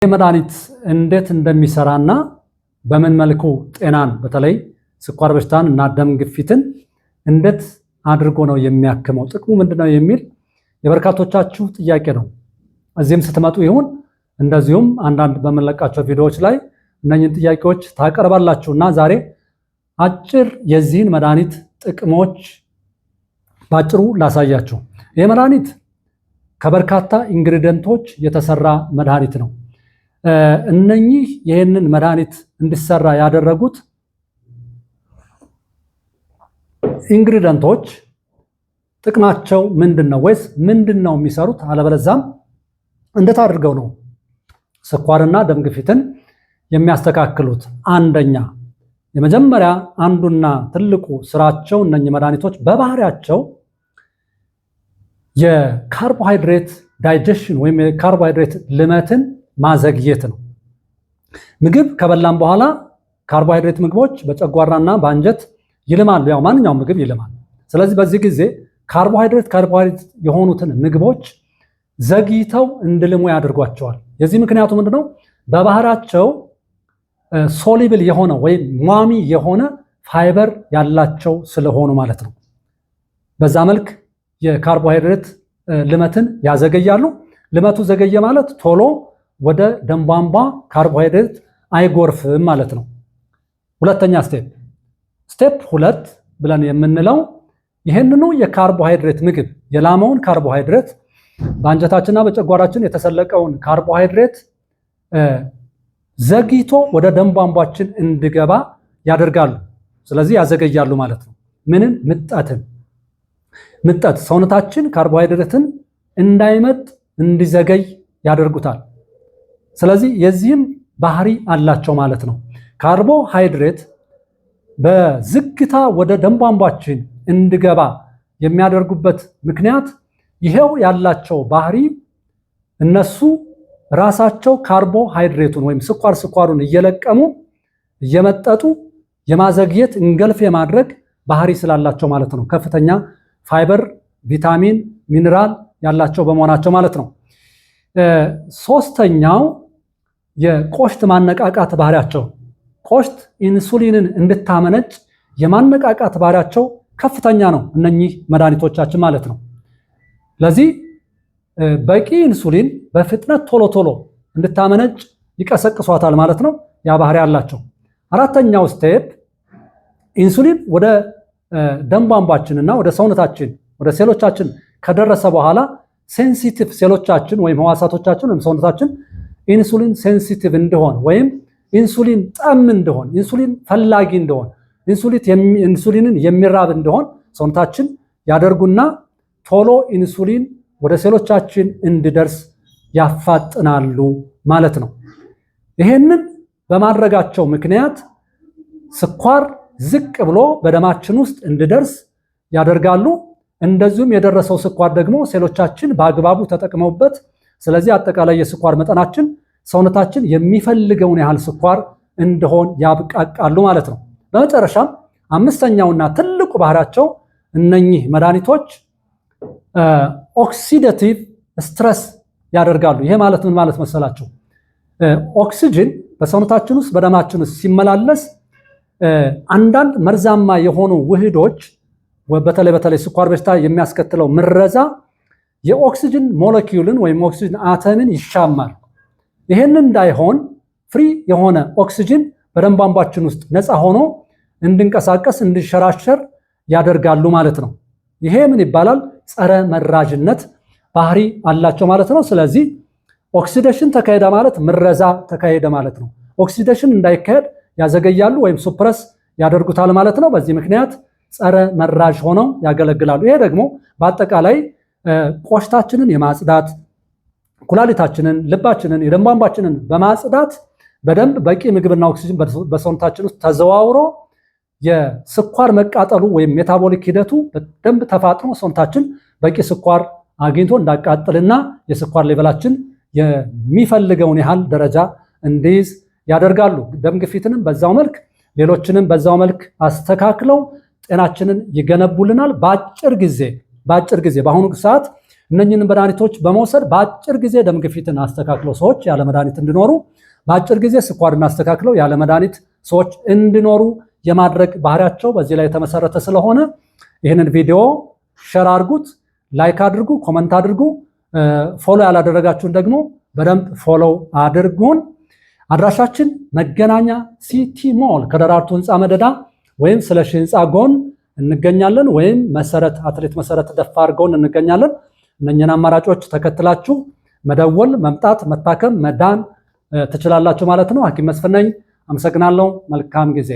መድኃኒት እንዴት እንደሚሰራና በምን መልኩ ጤናን በተለይ ስኳር በሽታን እና ደም ግፊትን እንዴት አድርጎ ነው የሚያክመው፣ ጥቅሙ ምንድነው የሚል የበርካቶቻችሁ ጥያቄ ነው። እዚህም ስትመጡ ይሁን እንደዚሁም አንዳንድ በምንለቃቸው ቪዲዮዎች ላይ እነኝን ጥያቄዎች ታቀርባላችሁ እና ዛሬ አጭር የዚህን መድኃኒት ጥቅሞች ባጭሩ ላሳያችሁ። ይህ መድኃኒት ከበርካታ ingredient ኦች የተሰራ መድኃኒት ነው። እነኚህ ይህንን መድኃኒት እንዲሰራ ያደረጉት ingredient ኦች ጥቅማቸው ምንድን ነው? ወይስ ምንድን ነው የሚሰሩት? አለበለዛም እንዴት አድርገው ነው ስኳርና ደም ግፊትን የሚያስተካክሉት? አንደኛ የመጀመሪያ አንዱና ትልቁ ስራቸው እነኚህ መድኃኒቶች በባህሪያቸው የካርቦሃይድሬት digestion ወይም የካርቦሃይድሬት ልመትን ማዘግየት ነው። ምግብ ከበላን በኋላ ካርቦሃይድሬት ምግቦች በጨጓራና በአንጀት ይልማሉ። ያው ማንኛውም ምግብ ይልማል። ስለዚህ በዚህ ጊዜ ካርቦሃይድሬት የሆኑትን ምግቦች ዘግይተው እንዲልሙ ያደርጓቸዋል። የዚህ ምክንያቱ ምንድነው? በባህሪያቸው soluble የሆነ ወይም ሟሚ የሆነ ፋይበር ያላቸው ስለሆኑ ማለት ነው። በዛ መልክ የካርቦሃይድሬት ልመትን ያዘገያሉ። ልመቱ ዘገየ ማለት ቶሎ ወደ ደም ቧንቧ ካርቦሃይድሬት አይጎርፍም ማለት ነው። ሁለተኛ step ሁለት ብለን የምንለው ይህንኑ የካርቦሃይድሬት ምግብ የላመውን ካርቦሃይድሬት በአንጀታችንና በጨጓራችን የተሰለቀውን ካርቦሃይድሬት ዘግይቶ ወደ ደም ቧንቧችን እንዲገባ ያደርጋሉ። ስለዚህ ያዘገያሉ ማለት ነው። ምንን? ምጠትን። ምጠት ሰውነታችን ካርቦሃይድሬትን እንዳይመጥ እንዲዘገይ ያደርጉታል። ስለዚህ የዚህም ባህሪ አላቸው ማለት ነው። ካርቦሃይድሬት በዝግታ ወደ ደም ቧንቧችን እንዲገባ የሚያደርጉበት ምክንያት ይሄው ያላቸው ባህሪ እነሱ ራሳቸው ካርቦሃይድሬቱን ወይም ስኳር ስኳሩን እየለቀሙ እየመጠጡ የማዘግየት engulf የማድረግ ባህሪ ስላላቸው ማለት ነው። ከፍተኛ ፋይበር፣ ቪታሚን፣ ሚኒራል ያላቸው በመሆናቸው ማለት ነው። ሶስተኛው የቆሽት ማነቃቃት ባህሪያቸው፣ ቆሽት ኢንሱሊንን እንድታመነጭ የማነቃቃት ባህሪያቸው ከፍተኛ ነው፣ እነኚህ መድኃኒቶቻችን ማለት ነው። ለዚህ በቂ ኢንሱሊን በፍጥነት ቶሎ ቶሎ እንድታመነጭ ይቀሰቅሷታል ማለት ነው። ያ ባህሪ አላቸው። አራተኛው step ኢንሱሊን ወደ ደም ቧንቧችንና ወደ ሰውነታችን ወደ ሴሎቻችን ከደረሰ በኋላ sensitive ሴሎቻችን ወይም ህዋሳቶቻችን ወይም ሰውነታችን ኢንሱሊን sensitive እንዲሆን ወይም ኢንሱሊን ጠም እንዲሆን፣ ኢንሱሊን ፈላጊ እንዲሆን፣ ኢንሱሊንን የሚራብ እንዲሆን ሰውነታችን ያደርጉና ቶሎ ኢንሱሊን ወደ ሴሎቻችን እንዲደርስ ያፋጥናሉ ማለት ነው። ይሄንን በማድረጋቸው ምክንያት ስኳር ዝቅ ብሎ በደማችን ውስጥ እንዲደርስ ያደርጋሉ። እንደዚሁም የደረሰው ስኳር ደግሞ ሴሎቻችን በአግባቡ ተጠቅመውበት፣ ስለዚህ አጠቃላይ የስኳር መጠናችን ሰውነታችን የሚፈልገውን ያህል ስኳር እንዲሆን ያብቃቃሉ ማለት ነው። በመጨረሻም አምስተኛውና ትልቁ ባህሪያቸው እነኚህ መድኃኒቶች oxidative stress ያደርጋሉ። ይሄ ማለት ምን ማለት መሰላችሁ? ኦክሲጅን በሰውነታችን ውስጥ በደማችን ውስጥ ሲመላለስ አንዳንድ መርዛማ የሆኑ ውህዶች፣ በተለይ በተለይ ስኳር በሽታ የሚያስከትለው ምረዛ የኦክሲጅን ሞለኪውልን ወይም ኦክሲጅን አተምን ይሻማል። ይህን እንዳይሆን free የሆነ ኦክሲጅን በደም ቧንቧችን ውስጥ ነፃ ሆኖ እንዲንቀሳቀስ እንዲሸራሸር ያደርጋሉ ማለት ነው። ይሄ ምን ይባላል? ጸረ መራዥነት ባህሪ አላቸው ማለት ነው። ስለዚህ oxidation ተካሄደ ማለት ምረዛ ተካሄደ ማለት ነው። oxidation እንዳይካሄድ ያዘገያሉ ወይም suppress ያደርጉታል ማለት ነው። በዚህ ምክንያት ጸረ መራዥ ሆነው ያገለግላሉ። ይሄ ደግሞ በአጠቃላይ ቆሽታችንን የማጽዳት፣ ኩላሊታችንን፣ ልባችንን፣ የደም ቧንቧችንን በማጽዳት በደንብ በቂ ምግብና ኦክሲጅን በሰውነታችን ውስጥ ተዘዋውሮ የስኳር መቃጠሉ ወይም metabolic ሂደቱ በደንብ ተፋጥኖ ሰውነታችን በቂ ስኳር አግኝቶ እንዳቃጥልና የስኳር level ኣችን የሚፈልገውን ያህል ደረጃ እንዲይዝ ያደርጋሉ። ደም ግፊትንም በዛው መልክ ሌሎችንም በዛው መልክ አስተካክለው ጤናችንን ይገነቡልናል። በአጭር ጊዜ በአሁኑ ሰዓት እነኝህን መድኃኒቶች በመውሰድ በአጭር ጊዜ ደም ግፊትን አስተካክለው ሰዎች ያለ መድኃኒት እንዲኖሩ፣ በአጭር ጊዜ ስኳርን አስተካክለው ያለ መድኃኒት ሰዎች እንዲኖሩ የማድረግ ባህሪያቸው በዚህ ላይ የተመሰረተ ስለሆነ ይህንን ቪዲዮ share አድርጉት፣ like አድርጉ፣ comment አድርጉ። Follow ያላደረጋችሁን ደግሞ በደንብ follow አድርጉን። አድራሻችን መገናኛ ሲቲ ሞል ከደራርቱ ህንፃ መደዳ ወይም ስለሺ ህንፃ ጎን እንገኛለን፣ ወይም መሰረት አትሌት መሰረት ደፋር ጎን እንገኛለን። እነኝን አማራጮች ተከትላችሁ መደወል፣ መምጣት፣ መታከም፣ መዳን ትችላላችሁ ማለት ነው። ሐኪም መስፍን ነኝ። አመሰግናለሁ። መልካም ጊዜ።